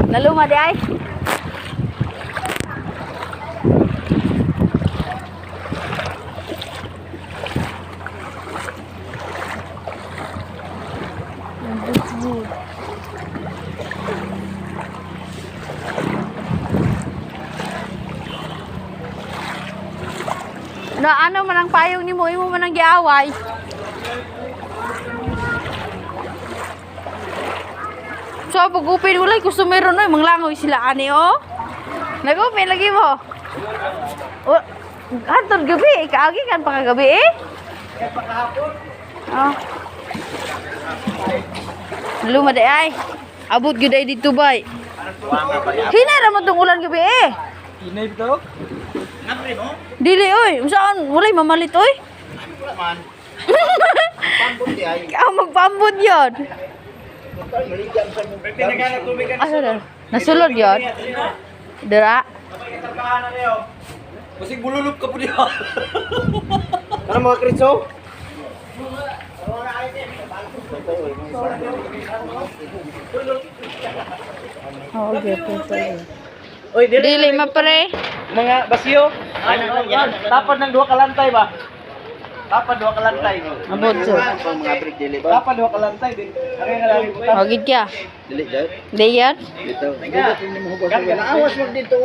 Naluma di ay. Na ano man ang payong nimo, imo man ang giaway. So pag upin walay customer no, manglangoy sila ani oh. Nag-upin lagi mo. Oh, hantod gabi, kaagi kan pa kagabi eh. Oh. Luma di ay. Abot gyud ay dito bay. Hinay ra man tong ulan gabi eh. Inay bitaw? Dili oy, unsaon walay mamalit oy. Wala man. Pambot di ay. Ang magpambot yon. Pinagana Asa na? Nasulod yon. Dira. Basig bululup ka po diha. Ano mga kritso? Oh, okay, okay. Oy, Dili mapre. Mga basyo. Tapad ng duha ka lantay ba? Tapad duha ka lantay. Abot so. Mga break dili ba? Tapad duha ka lantay din. Ari nga lang. Magid ka. Dili dai. Di yan. Dito. Dili mo hubas. Awas mag dito.